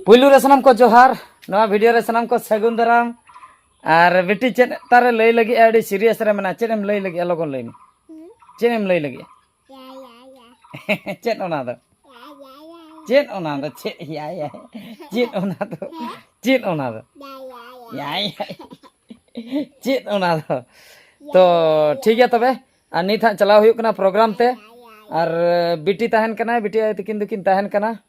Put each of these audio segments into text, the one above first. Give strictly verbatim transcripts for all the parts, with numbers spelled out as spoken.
ᱯᱩᱭᱞᱩ ᱨᱮ ᱥᱟᱱᱟᱢ ᱠᱚ ᱡᱚᱦᱟᱨ, ᱱᱚᱣᱟ ᱵᱷᱤᱰᱤᱭᱳ ᱨᱮ ᱥᱟᱱᱟᱢ ᱠᱚ ᱥᱟᱹᱜᱩᱱ ᱫᱟᱨᱟᱢ᱾ ᱟᱨ ᱵᱤᱴᱤ, ᱪᱮᱫ ᱛᱟᱨᱮ ᱞᱟᱹᱭ ᱞᱟᱹᱜᱤᱫ? ᱟᱹᱰᱤ ᱥᱤᱨᱤᱭᱟᱥ ᱨᱮ ᱢᱮᱱᱟᱜᱼᱟ᱾ ᱪᱮᱫ ᱮᱢ ᱞᱟᱹᱭ ᱞᱟᱹᱜᱤᱫ? ᱞᱚᱜᱚᱱ ᱞᱟᱹᱭ ᱢᱮ᱾ ᱪᱮᱫ ᱮᱢ ᱞᱟᱹᱭ ᱞᱟᱹᱜᱤᱫ? ᱪᱮᱫ ᱚᱱᱟ ᱫᱚ? ᱪᱮᱫ ᱚᱱᱟ ᱫᱚ? ᱪᱮᱫ ᱭᱟ ᱭᱟ? ᱪᱮᱫ ᱚᱱᱟ ᱫᱚ? ᱪᱮᱫ ᱚᱱᱟ ᱫᱚ? ᱭᱟ ᱭᱟ᱾ ᱪᱮᱫ ᱚᱱᱟ ᱫᱚ? ᱛᱚ, ᱴᱷᱤᱠ ᱜᱮᱭᱟ ᱛᱚᱵᱮ᱾ ᱟᱨ ᱱᱤᱛ ᱦᱟᱸᱜ ᱪᱟᱞᱟᱣ ᱦᱩᱭᱩᱜ ᱠᱟᱱᱟ ᱯᱨᱳᱜᱨᱟᱢ ᱛᱮ᱾ ᱟᱨ ᱵᱤᱴᱤ ᱛᱟᱦᱮᱱ ᱠᱟᱱᱟᱭ, ᱵᱤᱴᱤ ᱟᱭᱳ ᱛᱟᱹᱠᱤᱱ ᱫᱚᱠᱤᱱ ᱛᱟᱦᱮᱱ ᱠᱟᱱᱟ᱾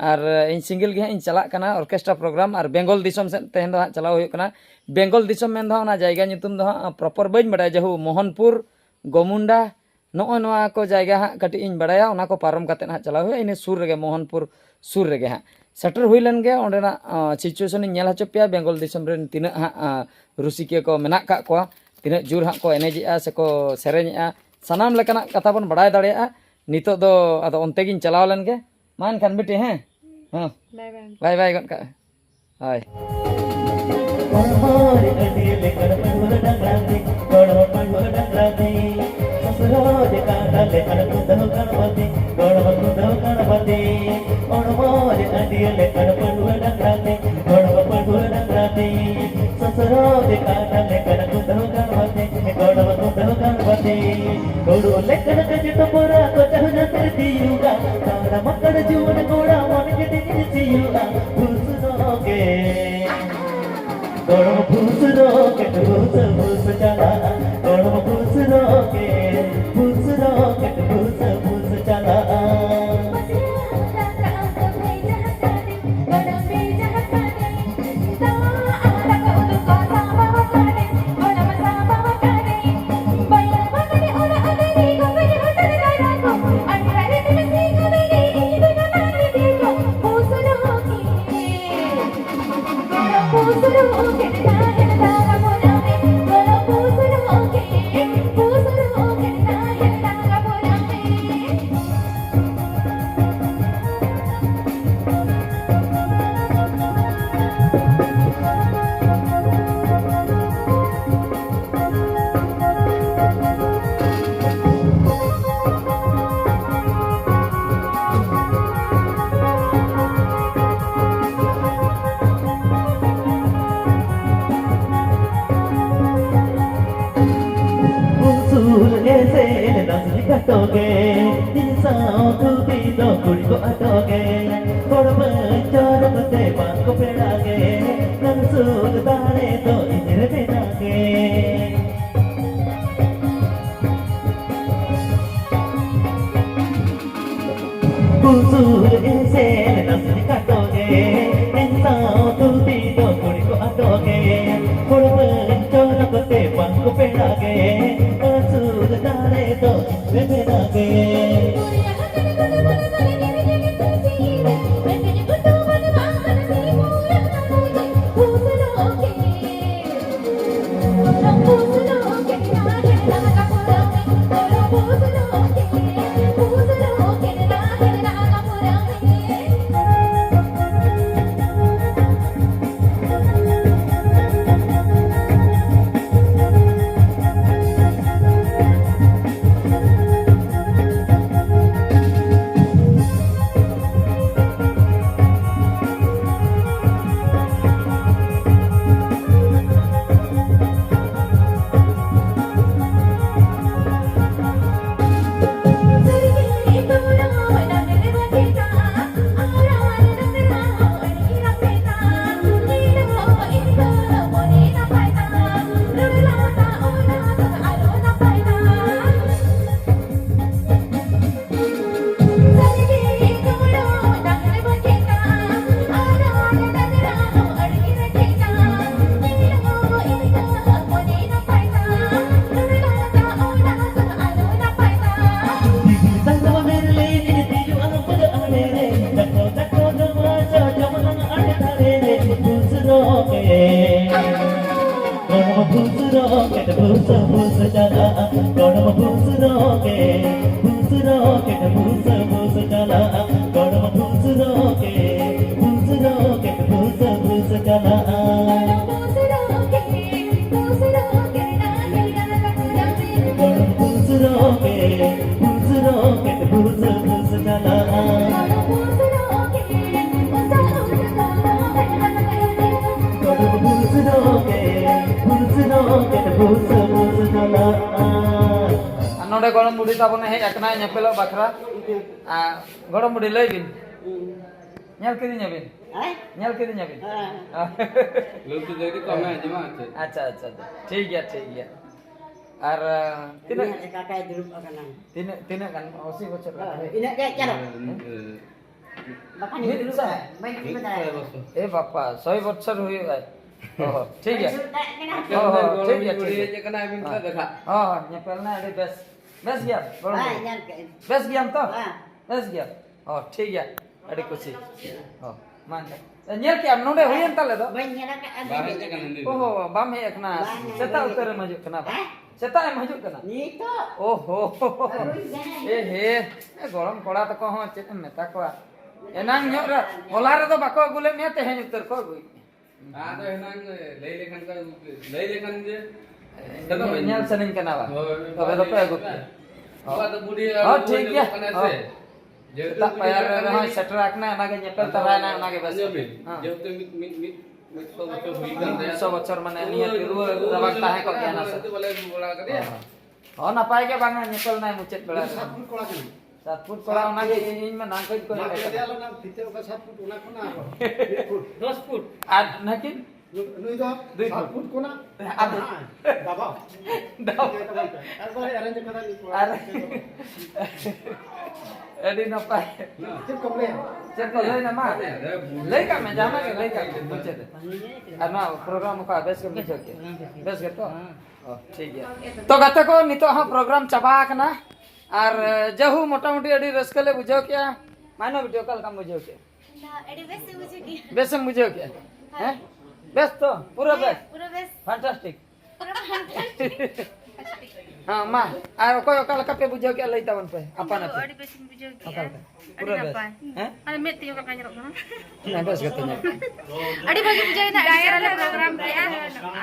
ᱟᱨ ᱤᱧ ᱥᱤᱝᱜᱮᱞ ᱜᱮ ᱦᱟᱸᱜ ᱤᱧ ᱪᱟᱞᱟᱜ ᱠᱟᱱᱟ ᱚᱨᱠᱮᱥᱴᱨᱟ ᱯᱨᱳᱜᱨᱟᱢ᱾ ᱟᱨ ᱵᱮᱝᱜᱚᱞ ᱫᱤᱥᱚᱢ ᱥᱮᱫ ᱛᱮᱦᱮᱧ ᱫᱚ ᱦᱟᱸᱜ ᱪᱟᱞᱟᱣ ᱦᱩᱭᱩᱜ ᱠᱟᱱᱟ᱾ ᱵᱮᱝᱜᱚᱞ ᱫᱤᱥᱚᱢ ᱢᱮᱱ ᱫᱚ ᱦᱟᱸᱜ ᱚᱱᱟ ᱡᱟᱭᱜᱟ ᱧᱩᱛᱩᱢ ᱫᱚ ᱦᱟᱸᱜ ᱯᱨᱚᱯᱚᱨ ᱵᱟᱹᱧ ᱵᱟᱰᱟᱭᱟ, ᱡᱟᱦᱳ ᱢᱳᱦᱚᱱᱯᱩᱨ, ᱜᱚᱢᱩᱱᱰᱟ, ᱱᱚᱜᱼᱚᱭ ᱱᱚᱣᱟ ᱠᱚ ᱡᱟᱭᱜᱟ ᱦᱟᱸᱜ ᱠᱟᱹᱴᱤᱡ ᱤᱧ ᱵᱟᱲᱟᱭᱟ, ᱚᱱᱟ ᱠᱚ ᱯᱟᱨᱚᱢ ᱠᱟᱛᱮ ᱦᱟᱸᱜ ᱪᱟᱞᱟᱣ ᱦᱩᱭᱩᱜᱼᱟ᱾ ᱤᱱᱟᱹ ᱥᱩᱨ ᱨᱮᱜᱮ, ᱢᱳᱦᱚᱱᱯᱩᱨ ᱥᱩᱨ ᱨᱮᱜᱮ ᱦᱟᱸᱜ ᱥᱮᱴᱮᱨ ᱦᱩᱭ ᱞᱮᱱ ᱜᱮ, ᱚᱸᱰᱮᱱᱟᱜ ᱥᱤᱪᱩᱭᱮᱥᱚᱱ ᱤᱧ ᱧᱮᱞ ᱦᱚᱪᱚ ᱯᱮᱭᱟ᱾ ᱵᱮᱝᱜᱚᱞ ᱫᱤᱥᱚᱢ ᱨᱮᱱ ᱛᱤᱱᱟᱹᱜ ᱦᱟᱸᱜ ᱨᱩᱥᱤᱠᱤᱭᱟᱹ ᱠᱚ ᱢᱮᱱᱟᱜ ᱠᱟᱜ ᱠᱚᱣᱟ, ᱛᱤᱱᱟᱹᱜ ᱡᱳᱨ ᱦᱟᱸᱜ ᱠᱚ ᱮᱱᱮᱡᱮᱜᱼᱟ ᱥᱮᱠᱚ ᱥᱮᱨᱮᱧᱮᱜᱼᱟ, ᱥᱟᱱᱟᱢ ᱞᱮᱠᱟᱱᱟᱜ ᱠᱟᱛᱷᱟ ᱵᱚᱱ ᱵᱟᱲᱟᱭ ᱫᱟᱲᱮᱭᱟᱜᱼᱟ᱾ ᱱᱤᱛᱚᱜ ᱫᱚ ᱟᱫᱚ ᱚᱱᱛᱮ ᱜᱤᱧ ᱪᱟᱞᱟᱣ ᱞᱮᱱ ᱜᱮ᱾ ᱢᱟ ᱮᱱᱠᱷᱟᱱ ᱵᱤᱴᱤ, ᱦᱮᱸ? ᱦᱮᱸ᱾ ᱵᱟᱭ ᱵᱟᱭ᱾ ᱵᱟᱭ ᱵᱟᱭ ᱜᱚᱫ ᱠᱟᱜᱼᱟ᱾ ᱦᱳᱭ᱾ ᱦᱚᱲᱢᱚ ᱨᱮ ᱟᱹᱰᱤ ᱞᱮᱠᱟᱱ ᱯᱟᱹᱰᱩᱣᱟᱹ ᱰᱟᱝᱨᱟ ᱛᱤᱧ, ᱦᱚᱲᱢᱚ ᱯᱟᱹᱰᱩᱣᱟᱹ ᱰᱟᱝᱨᱟ ᱛᱤᱧ᱾ ᱥᱚᱥᱨᱚᱡ ᱠᱟᱴᱟ ᱞᱮᱠᱟᱱ ᱠᱩᱫᱟᱹᱣ ᱜᱟᱲᱵᱟᱛᱤ, ᱦᱚᱲᱢᱚ ᱠᱩᱫᱟᱹᱣ ᱜᱟᱲᱵᱟᱛᱤ᱾ ᱦᱚᱲᱢᱚ ᱨᱮ ᱟᱹᱰᱤ ᱞᱮᱠᱟᱱ ᱯᱟᱹᱰᱩᱣᱟᱹ ᱰᱟᱝᱨᱟ ᱛᱤᱧ, ᱦᱚᱲᱢᱚ ᱯᱟᱹᱰᱩᱣᱟᱹ ᱰᱟᱝᱨᱟ ᱛᱤᱧ᱾ ᱥᱚᱥᱨᱚᱡ ᱠᱟᱴᱟ ᱞᱮᱠᱟᱱ ᱠᱩᱫᱟᱹᱣ ᱜᱟᱲᱵᱟᱛᱤ, ᱦᱚᱲᱢᱚ ᱠᱩᱫᱟᱹᱣ ᱜᱟᱲᱵᱟᱛᱤ᱾ ᱦᱩᱲᱩ ᱞᱮᱠᱟᱱ ᱠᱟᱡᱮ ᱛᱚᱯᱚᱨᱟ ᱠᱚ ᱪᱟᱦᱩ ᱡᱟᱛᱮᱨ ᱛᱤᱭᱩᱜᱟ᱾ ᱛᱟᱨᱟ ᱢᱟᱠᱟᱲ ᱡᱩᱣᱟᱹᱱ ᱠᱚᱲᱟ ᱢᱚᱱ ᱠᱮᱴᱮᱡ ᱥᱤᱭᱩᱜᱼᱟ᱾ ᱯᱷᱩᱥᱨᱚ ᱜᱮ᱾ ᱜᱚᱲᱚᱢ ᱯᱷᱩᱥᱨᱚ ᱜᱮ ᱯᱷᱩᱥ ᱯᱷᱩᱥ ᱪᱟᱞᱟᱜᱼᱟ᱾ ᱜᱚᱲᱚᱢ ᱯᱷᱩᱥᱨᱚ ᱜᱮ ᱯᱷᱩᱥᱨᱚ ᱜᱮ ᱯᱷᱩᱥ ᱯᱷᱩᱥ ᱪᱟᱞᱟᱜᱼᱟ᱾ ᱨᱚᱠᱮᱴ ᱵᱷᱩᱥ ᱵᱷᱩᱥ ᱪᱟᱞᱟᱜᱼᱟ, ᱜᱚᱲᱚᱢ ᱵᱷᱩᱥ ᱨᱚᱠᱮᱴ, ᱵᱷᱩᱥ ᱨᱚᱠᱮᱴ ᱵᱷᱩᱥ ᱵᱷᱩᱥ ᱪᱟᱞᱟᱜᱼᱟ, ᱜᱚᱲᱚᱢ ᱵᱷᱩᱥ ᱨᱚᱠᱮᱴ, ᱵᱷᱩᱥ ᱨᱚᱠᱮᱴ ᱵᱷᱩᱥ ᱵᱷᱩᱥ ᱪᱟᱞᱟᱜᱼᱟ᱾ ᱜᱚᱲᱚᱢ ᱵᱷᱩᱥ ᱨᱚᱠᱮᱴ, ᱵᱷᱩᱥ ᱨᱚᱠᱮᱴ ᱵᱷᱩᱥ ᱵᱷᱩᱥ ᱪᱟᱞᱟᱜᱼᱟ᱾ ᱜᱚᱲᱚᱢ ᱵᱷᱩᱥ ᱨᱚᱠᱮᱴ, ᱵᱷᱩᱥ ᱨᱚᱠᱮᱴ ᱵᱷᱩᱥ ᱵᱷᱩᱥ ᱪᱟᱞᱟᱜᱼᱟ᱾ ᱟᱨ ᱱᱚᱰᱮ ᱜᱚᱲᱚᱢ ᱵᱩᱰᱷᱤ ᱛᱟᱵᱚᱱᱮ ᱦᱮᱡ ᱟᱠᱟᱱᱟ ᱧᱮᱯᱮᱞᱚᱜ ᱵᱟᱠᱷᱨᱟ᱾ ᱟᱨ ᱜᱚᱲᱚᱢ ᱵᱩᱰᱷᱤ, ᱞᱟᱹᱭ ᱵᱤᱱ, ᱧᱮᱞ ᱠᱤᱫᱤᱧᱟ ᱵᱤᱱ? ᱦᱮᱸ? ᱧᱮᱞ ᱠᱤᱫᱤᱧᱟ ᱵᱤᱱ? ᱦᱮᱸ᱾ ᱞᱩᱛᱩ ᱡᱟᱹᱨᱤ ᱠᱚ ᱢᱮ, ᱟᱸᱡᱚᱢᱟ ᱟᱨ ᱪᱮᱫ? ᱟᱪᱪᱷᱟ, ᱟᱪᱪᱷᱟ, ᱟᱪᱪᱷᱟ᱾ ᱴᱷᱤᱠ ᱜᱮᱭᱟ, ᱴᱷᱤᱠ ᱜᱮᱭᱟ᱾ ᱟᱨ, ᱟᱸ, ᱛᱤᱱᱟᱹᱜ ᱤᱧᱟᱹᱜ ᱞᱮᱠᱟ ᱠᱟᱭ ᱫᱩᱲᱩᱵ ᱟᱠᱟᱱᱟ᱾ ᱛᱤᱱᱟᱹᱜ, ᱛᱤᱱᱟᱹᱜ ᱜᱟᱱ? ᱟᱥᱤ ᱵᱚᱪᱷᱚᱨ ᱜᱟᱱ ᱦᱳᱭ, ᱦᱩᱭᱩᱜ ᱤᱱᱟᱹᱜ ᱜᱮ ᱪᱟᱞᱟᱜ᱾ ᱦᱮᱸ, ᱦᱮᱸ᱾ ᱵᱟᱠᱷᱟᱱ ᱢᱤᱫ ᱫᱩᱲᱩᱵ ᱥᱟᱭ? ᱵᱟᱹᱧ ᱫᱩᱲᱩᱵ ᱫᱟᱲᱮᱭᱟᱜᱼᱟ᱾ ᱮ ᱵᱟᱯᱟ, ᱥᱚᱭ ᱵᱚᱪᱷᱚᱨ ᱦᱩᱭᱩᱜᱼᱟ᱾ ᱚ, ᱴᱷᱤᱠ ᱜᱮᱭᱟ᱾ ᱵᱟᱹᱧ ᱫᱩᱲᱩᱵ ᱫᱟᱲᱮᱭᱟᱜ ᱠᱟᱱᱟ᱾ ᱚ, ᱦᱚᱸ, ᱴᱷᱤᱠ ᱜᱮᱭᱟ, ᱴᱷᱤᱠ ᱜᱮᱭᱟ᱾ ᱦᱮᱡ ᱟᱠᱟᱱᱟ, ᱟᱹᱵᱤᱱ ᱦᱚᱸ᱾ ᱴᱷᱮᱱ ᱫᱮᱠᱷᱟ᱾ ᱦᱚᱸ, ᱦᱚᱸ, ᱧᱮᱯᱮᱞ ᱱᱟ, ᱟᱹᱰᱤ ᱵᱮᱥ᱾ ᱵᱮᱥ ᱜᱮᱭᱟᱢ, ᱜᱚᱲᱚᱢ ᱦᱮᱸ, ᱵᱩᱰᱷᱤ? ᱧᱮᱞ ᱠᱮᱫ ᱟᱹᱧ᱾ ᱵᱮᱥ ᱜᱮᱭᱟᱢ ᱛᱚ? ᱦᱮᱸ᱾ ᱵᱮᱥ ᱜᱮᱭᱟᱢ? ᱚ, ᱴᱷᱤᱠ ᱜᱮᱭᱟ᱾ ᱟᱹᱰᱤ ᱠᱩᱥᱤ᱾ ᱚ, ᱢᱟ ᱮᱱᱠᱷᱟᱱ᱾ ᱮ, ᱧᱮᱞ ᱠᱮᱜᱼᱟᱢ, ᱱᱚᱰᱮ ᱦᱩᱭᱮᱱ ᱛᱟᱞᱮ ᱫᱚ? ᱵᱟᱹᱧ ᱧᱮᱞ ᱟᱠᱟᱫᱼᱟ, ᱵᱟᱭ ᱵᱟᱹᱧ ᱦᱮᱡ ᱧᱮᱞ ᱟᱠᱟᱱᱟ ᱟᱠᱟᱫᱼᱟ᱾ ᱱᱩᱭ ᱫᱚ᱾ ᱚᱦᱚ, ᱵᱟᱢ ᱦᱮᱡ ᱟᱠᱟᱱᱟ᱾ ᱵᱟᱝ, ᱥᱮᱛᱟᱜ ᱵᱟᱹᱧ ᱩᱛᱟᱹᱨᱮᱢ ᱦᱤᱡᱩᱜ ᱠᱟᱱᱟ᱾ ᱦᱮᱸ? ᱥᱮᱛᱟᱜ ᱮᱢ ᱦᱤᱡᱩᱜ ᱠᱟᱱᱟ? ᱱᱤᱛᱚᱜ? ᱚᱦᱚ᱾ ᱟᱹᱣᱨᱤᱧ ᱡᱟᱦᱟᱸᱭ᱾ ᱮ ᱦᱮ, ᱮ, ᱜᱚᱲᱚᱢ ᱠᱚᱲᱟ ᱛᱟᱠᱚ ᱦᱚᱸ ᱪᱮᱫ ᱮᱢ ᱢᱮᱛᱟ ᱠᱚᱣᱟ? ᱮᱱᱟᱝ ᱧᱚᱜ ᱨᱮ, ᱦᱚᱞᱟ ᱨᱮᱫᱚ ᱵᱟᱠᱚ ᱟᱹᱜᱩ ᱞᱮᱫ ᱢᱮᱭᱟ, ᱛᱮᱦᱮᱧ ᱩᱛᱟᱹᱨ ᱠᱚ ᱟᱹᱜᱩᱭᱮᱫ ᱢᱮᱭᱟ᱾ ᱟᱫᱚ ᱮᱱᱟᱝ ᱞᱟᱹᱭ ᱞᱮᱠᱷᱟᱱ ᱠᱚ, ᱞᱟᱹᱭ ᱞᱮᱠᱷᱟᱱ ᱡᱮ ᱥᱮᱱᱚᱜ ᱧᱮᱞ, ᱟᱹᱧ᱾ ᱧᱮᱞ ᱥᱟᱱᱟᱧ ᱠᱟᱱᱟ ᱵᱟ? ᱦᱳᱭ, ᱛᱚᱵᱮ ᱫᱚᱯᱮ ᱟᱹᱜᱩ ᱠᱮᱭᱟ᱾ ᱟᱵᱚᱣᱟᱜ ᱫᱚ ᱵᱩᱰᱷᱤ ᱦᱚᱲ ᱟᱵᱚ ᱦᱚᱸ ᱴᱷᱤᱠ ᱜᱮᱭᱟ᱾ ᱧᱟᱢᱚᱜ ᱠᱟᱱᱟ ᱦᱚᱸ᱾ ᱥᱮ᱾ ᱡᱮᱦᱮᱛᱩ ᱥᱮᱛᱟᱜ ᱵᱩᱰᱷᱤ ᱯᱟᱭᱟᱨ ᱦᱚᱲ ᱨᱮ ᱠᱟᱱᱟ ᱨᱮᱦᱚᱸᱭ ᱵᱤᱱ᱾ ᱥᱮᱴᱮᱨ ᱟᱠᱟᱱᱟ, ᱚᱱᱟᱜᱮ ᱧᱮᱯᱮᱞ ᱟᱫᱚ ᱛᱟᱨᱟᱭᱮᱱᱟ, ᱚᱱᱟᱜᱮ ᱵᱮᱥ ᱟᱸᱡᱚᱢ ᱠᱟᱛᱷᱟ᱾ ᱵᱤᱱ, ᱦᱮᱸ᱾ ᱡᱮᱦᱮᱛᱩ ᱢᱤᱫ, ᱢᱤᱫ, ᱢᱤᱫ, ᱢᱤᱫ ᱥᱚ ᱵᱚᱪᱷᱚᱨ ᱦᱩᱭ ᱠᱟᱱ ᱛᱟᱭᱟ᱾ ᱢᱤᱫ ᱥᱚ ᱵᱚᱪᱷᱚᱨ ᱢᱟᱱᱮ ᱱᱤᱭᱟᱹ ᱨᱩᱣᱟᱹ ᱨᱩᱣᱟᱹ ᱨᱟᱵᱟᱝ ᱛᱟᱦᱮᱸ ᱠᱚᱜ ᱜᱮᱭᱟ, ᱚᱱᱟ ᱥᱮ? ᱵᱟᱞᱮ ᱟᱹᱜᱩ ᱵᱟᱲᱟ ᱠᱟᱫᱮᱭᱟ᱾ ᱦᱚᱸ᱾ ᱦᱚᱸ, ᱱᱟᱯᱟᱭ ᱜᱮ ᱵᱟᱝᱟ, ᱧᱮᱯᱮᱞ ᱱᱟᱭ ᱢᱩᱪᱟᱹᱫ ᱵᱮᱲᱟ ᱨᱮ᱾ ᱥᱟᱛ ᱯᱷᱩᱴ ᱠᱚᱲᱟ ᱠᱟᱱᱟᱭ᱾ ᱥᱟᱛ ᱯᱷᱩᱴ ᱠᱚᱲᱟ, ᱚᱱᱟᱜᱮ ᱤᱧ, ᱤᱧ ᱢᱟ ᱱᱟᱝ ᱠᱷᱚᱡ ᱠᱚ ᱢᱟᱜ ᱦᱮᱡ ᱠᱮᱫᱮᱭᱟ ᱟᱠᱟᱱᱟ᱾ ᱟᱞᱮ ᱚᱱᱟ ᱵᱷᱤᱛᱟᱹ ᱚᱠᱟ ᱥᱟᱛ ᱯᱷᱩᱴ, ᱚᱱᱟ ᱠᱷᱚᱱᱟᱜ ᱟᱨᱦᱚᱸ ᱢᱤᱫ ᱯᱷᱩᱴ᱾ ᱫᱚᱥ ᱯᱷᱩᱴ᱾ ᱟᱨ ᱱᱟᱹᱠᱤᱱ? ᱱᱩ-, ᱱᱩᱭ ᱫᱚ ᱫᱩᱭ ᱥᱟᱛ ᱯᱷᱩᱴ᱾ ᱯᱷᱩᱴ ᱠᱷᱚᱱᱟᱜ ᱟᱫᱚ ᱦᱟᱸᱜ ᱫᱟᱵᱟᱣ᱾ ᱫᱟᱵᱟᱣ᱾ ᱟᱨ ᱵᱟᱭ arrange ᱠᱟᱫᱟ ᱱᱩᱭ ᱠᱚᱲᱟ᱾ ᱟᱨ ᱟᱹᱰᱤ ᱱᱟᱯᱟᱭ᱾ ᱪᱮᱫ ᱠᱚᱢ ᱞᱟᱹᱭᱟ? ᱪᱮᱫ ᱠᱚ ᱞᱟᱹᱭ ᱱᱟ ᱢᱟ? ᱞᱟᱹᱭ ᱠᱟᱜ ᱢᱮ, ᱡᱟᱦᱟᱱᱟᱜ ᱜᱮ ᱞᱟᱹᱭ ᱠᱟᱜ ᱢᱮ ᱢᱩᱪᱟᱹᱫ ᱨᱮ᱾ ᱟᱨ ᱱᱚᱣᱟ program ᱚᱠᱟ ᱵᱮᱥ ᱜᱮᱢ ᱵᱩᱡᱷᱟᱹᱣ ᱠᱮᱫ? ᱵᱮᱥ ᱜᱮᱛᱚ? ᱚ, ᱴᱷᱤᱠ ᱜᱮᱭᱟ᱾ ᱛᱚ ᱜᱟᱛᱮ ᱠᱚ, ᱱᱤᱛᱚᱜ ᱦᱚᱸ program ᱪᱟᱵᱟ ᱟᱠᱟᱱᱟ᱾ ᱟᱨ, ᱮ, ᱡᱟᱦᱳ, ᱢᱚᱴᱟᱢᱩᱴᱤ ᱟᱹᱰᱤ ᱨᱟᱹᱥᱠᱟᱹ ᱞᱮ ᱵᱩᱡᱷᱟᱹᱣ ᱠᱮᱜᱼᱟ᱾ ᱢᱟᱭᱱᱚ video, ᱚᱠᱟ ᱞᱮᱠᱟᱢ ᱵᱩᱡᱷᱟᱹᱣ ᱠᱮᱜᱼᱟ? ᱟᱹᱰᱤ ᱵᱮᱥ ᱮ ᱵᱩᱡᱷᱟᱹᱣ ᱠᱮᱜᱼᱟ᱾ ᱵᱮᱥᱮᱢ ᱵᱩᱡᱷᱟᱹᱣ ᱠᱮᱜᱼᱟ? ᱦᱮᱸ? ᱵᱮᱥ ᱛᱚ? ᱯᱩᱨᱟᱹ ᱦᱮᱸ, ᱵᱮᱥ? ᱯᱩᱨᱟᱹ ᱵᱮᱥ᱾ Fantastic. ᱯᱩᱨᱟᱹ ᱦᱮᱸ, ᱢᱟ᱾ ᱟᱨ ᱚᱠᱚᱭ ᱚᱠᱟ ᱞᱮᱠᱟ ᱯᱮ ᱵᱩᱡᱷᱟᱹᱣ ᱠᱮᱫᱼᱟ, ᱞᱟᱹᱭ ᱛᱟᱵᱚᱱ ᱯᱮ ᱟᱯᱟᱱ ᱟᱹᱯᱤᱱ᱾ ᱟᱹᱰᱤ ᱵᱮᱥᱤᱧ ᱵᱩᱡᱷᱟᱹᱣ ᱚᱠᱟ ᱠᱮᱫᱼᱟ᱾ ᱞᱮᱠᱟ? ᱟᱹᱰᱤ ᱯᱩᱨᱟᱹ ᱵᱮᱥ᱾ ᱱᱟᱯᱟᱭ᱾ ᱦᱮᱸ? ᱟᱨ ᱢᱮᱫ ᱛᱤ ᱚᱠᱟ ᱞᱮᱠᱟ ᱧᱮᱞᱚᱜ ᱠᱟᱱᱟ? ᱦᱮᱸ, ᱵᱮᱥ ᱜᱮᱛᱚ ᱧᱮᱞᱚᱜ ᱠᱟᱱᱟ᱾ ᱟᱹᱰᱤ ᱵᱷᱟᱹᱜᱤ ᱵᱩᱡᱷᱟᱹᱣ ᱮᱱᱟ, ᱰᱟᱭᱟᱨ ᱞᱮ ᱯᱨᱳᱜᱨᱟᱢ ᱠᱮᱫᱼᱟ᱾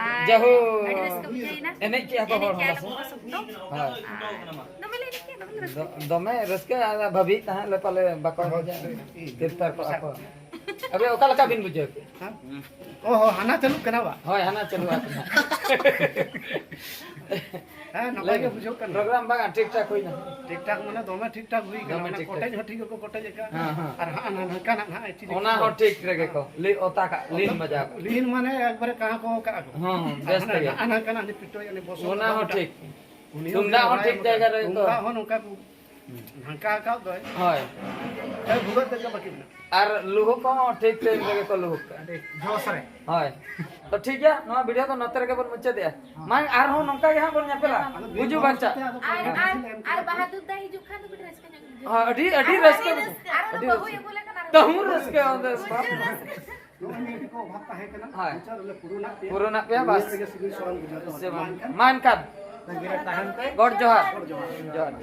ᱟᱨ ᱡᱟᱦᱳ᱾ ᱟᱹᱰᱤ ᱨᱟᱹᱥᱠᱟᱹ ᱵᱩᱡᱷᱟᱹᱣ ᱮᱱᱟ᱾ ᱮᱱᱮᱡ ᱠᱮᱜᱼᱟ ᱠᱚ ᱦᱚᱲ ᱮᱱᱮᱡ ᱠᱮᱜᱼᱟ ᱦᱚᱸ᱾ ᱞᱮ ᱵᱚᱦᱚᱜ ᱥᱚᱠᱛᱚ᱾ ᱦᱳᱭ᱾ ᱟᱨ ᱫᱚᱢᱮ ᱞᱮ ᱮᱱᱮᱡ ᱠᱮᱜᱼᱟ, ᱫᱚᱢᱮ ᱞᱮ ᱨᱟᱹᱥᱠᱟᱹ ᱫᱚ-, ᱫᱚᱢᱮ ᱨᱟᱹᱥᱠᱟᱹ ᱟᱨ ᱵᱷᱟᱹᱵᱤᱭᱮᱫ ᱛᱟᱦᱮᱸᱫ ᱞᱮ ᱯᱟᱞᱮ ᱵᱟᱠᱚ ᱮᱱᱮᱡᱟ, ᱜᱨᱮᱯᱛᱟᱨ ᱠᱚᱜᱼᱟ ᱠᱚ᱾ ᱟᱵᱮ ᱚᱠᱟ ᱞᱮᱠᱟ ᱵᱤᱱ ᱵᱩᱡᱷᱟᱹᱣ ᱠᱮᱫᱼᱟ? ᱚ ᱦᱚᱸ, ᱦᱟᱱᱟ ᱪᱟᱹᱞᱩᱜ ᱠᱟᱱᱟ ᱵᱟ? ᱦᱳᱭ, ᱦᱟᱱᱟ ᱪᱟᱹᱞᱩ ᱟᱠᱟᱱᱟ᱾ ᱦᱮᱸ, ᱱᱟᱯᱟᱭ ᱜᱮ ᱵᱩᱡᱷᱟᱹᱜ ᱠᱟᱱᱟ᱾ ᱯᱨᱳᱜᱨᱟᱢ ᱵᱟᱝ ᱴᱷᱤᱠ ᱴᱷᱟᱠ ᱦᱩᱭᱱᱟ? ᱴᱷᱤᱠ ᱴᱷᱟᱠ ᱢᱟᱱᱮ ᱫᱚᱢᱮ ᱴᱷᱤᱠ ᱴᱷᱟᱠ ᱦᱩᱭ ᱠᱟᱱᱟ, ᱫᱚᱢᱮ ᱚᱱᱟ ᱴᱷᱤᱠ ᱠᱚᱴᱮᱡ ᱴᱷᱟᱠ᱾ ᱦᱚᱸ ᱴᱷᱤᱠ ᱜᱮᱠᱚ ᱠᱚᱴᱮᱡ ᱟᱠᱟᱫ᱾ ᱦᱮᱸ, ᱦᱮᱸ᱾ ᱟᱨ ᱦᱟᱸᱜ ᱱᱟᱝᱠᱟᱱᱟᱜ ᱦᱟᱸᱜ ᱪᱮᱫ ᱚᱱᱟ ᱞᱮᱠᱟ? ᱦᱚᱸ ᱴᱷᱤᱠ ᱨᱮᱜᱮ ᱠᱚ ᱞᱤ-, ᱚᱛᱟ ᱠᱟᱜ, ᱞᱤᱱ ᱵᱟᱡᱟᱣ ᱠᱟᱜ᱾ ᱞᱤᱱ ᱢᱟᱱᱮ ᱮᱠᱵᱟᱨᱮ ᱠᱟᱦᱟ ᱠᱚ ᱠᱟᱜ ᱠᱚ᱾ ᱦᱚᱸ, ᱦᱚᱸ, ᱟᱨ ᱵᱮᱥ ᱦᱟᱱᱟ ᱛᱮᱜᱮ᱾ ᱱᱟᱜ ᱱᱟᱝᱠᱟᱱᱟᱜ ᱱᱤ ᱯᱤᱴᱷᱟᱹ ᱟᱹᱱᱤ ᱵᱚᱥᱚ ᱚᱱᱟ ᱦᱚᱸ ᱵᱟᱵᱟ ᱴᱷᱤᱠ᱾ ᱩᱱᱤ ᱛᱩᱢᱫᱟᱜ ᱦᱚᱸ ᱵᱟᱲᱟᱭ ᱴᱷᱤᱠ ᱮᱢ ᱡᱟᱭᱜᱟ ᱠᱟᱫᱟ᱾ ᱨᱮ ᱛᱚ᱾ ᱛᱩᱢᱫᱟᱜ ᱦᱚᱸ ᱱᱚᱝᱠᱟ ᱠᱚ ᱱᱟᱝᱠᱟ ᱟᱠᱟᱫ ᱫᱚᱭ᱾ ᱦᱳᱭ᱾ ᱮ ᱵᱷᱩᱜᱟᱹᱜ ᱛᱮᱫ ᱫᱚ ᱵᱟᱹᱠᱤ ᱢᱮᱱᱟᱜᱼᱟ᱾ ᱟᱨ ᱞᱩᱦᱩᱠ ᱦᱚᱸ ᱴᱷᱤᱠ ᱴᱟᱭᱤᱢ ᱨᱮᱜᱮ ᱠᱚ ᱞᱩᱦᱩᱠ ᱠᱟᱜᱼᱟ᱾ ᱟᱹᱰᱤ ᱡᱚᱥ ᱨᱮ᱾ ᱦᱳᱭ᱾ ᱛᱚ ᱴᱷᱤᱠ ᱜᱮᱭᱟ, ᱱᱚᱣᱟ ᱵᱷᱤᱰᱤᱭᱳ ᱫᱚ ᱱᱚᱛᱮ ᱨᱮᱜᱮ ᱵᱚᱱ ᱢᱩᱪᱟᱹᱫᱮᱜᱼᱟ᱾ ᱢᱟ ᱟᱨᱦᱚᱸ ᱱᱚᱝᱠᱟ ᱜᱮ ᱦᱟᱸᱜ ᱵᱚᱱ ᱧᱮᱯᱮᱞᱟ᱾ ᱜᱩᱡᱩᱜ ᱵᱟᱧᱪᱟᱜ᱾ ᱟᱨ, ᱟᱨ, ᱟᱨ ᱵᱟᱦᱟᱫᱩᱨ ᱫᱟ ᱦᱤᱡᱩᱜ ᱠᱷᱟᱱ ᱫᱚ ᱠᱟᱹᱴᱤᱡ ᱨᱟᱹᱥᱠᱟᱹ ᱧᱚᱜ ᱵᱩᱡᱷᱟᱹᱜᱼᱟ᱾ ᱦᱳᱭ, ᱟᱹᱰᱤ, ᱟᱹᱰᱤ ᱟᱨᱦᱚᱸ ᱨᱟᱹᱥᱠᱟᱹ ᱟᱹᱰᱤ ᱵᱩᱡᱷᱟᱹᱜᱼᱟ᱾ ᱨᱟᱹᱥᱠᱟᱹ, ᱟᱨᱦᱚᱸ ᱟᱹᱰᱤ ᱵᱟᱹᱦᱩᱭ ᱨᱟᱹᱥᱠᱟᱹ᱾ ᱟᱹᱜᱩ ᱞᱮᱠᱷᱟᱱ ᱟᱨᱦᱚᱸ ᱛᱟᱹᱦᱩ ᱵᱟᱹᱦᱩ ᱨᱟᱹᱥᱠᱟᱹ ᱚᱸᱰᱮ᱾ ᱱᱚᱜᱼᱚᱭ ᱱᱤᱭᱟᱹ ᱠᱚ ᱚᱵᱷᱟᱵ ᱛᱟᱦᱮᱸ ᱠᱟᱱᱟ᱾ ᱦᱳᱭ᱾ ᱢᱩᱪᱟᱹᱫ ᱨᱮᱞᱮ ᱯᱩᱨᱩᱱᱟᱜ ᱯᱮᱭᱟ᱾ ᱯᱩᱨᱩᱱᱟᱜ ᱯᱮᱭᱟ, ᱱᱤᱭᱟᱹ ᱵᱟᱥ᱾ ᱛᱮᱜᱮ ᱥᱤᱵᱤᱞ ᱥᱚᱲᱚᱢ ᱵᱩᱡᱷᱟᱹᱣ ᱛᱟᱵᱚᱱᱟ᱾ ᱥᱮ ᱢᱟ ᱵᱟᱝ? ᱮᱱᱠᱷᱟᱱ ᱢᱟ ᱮᱱᱠᱷᱟᱱ᱾ ᱛᱟᱺᱜᱤ ᱨᱮ ᱛᱟᱦᱮᱱ ᱯᱮ᱾ ᱜᱚᱰ ᱡᱚᱦᱟᱨ᱾ ᱜᱚᱰ ᱡᱚᱦᱟᱨ᱾ ᱡᱚᱦᱟᱨ᱾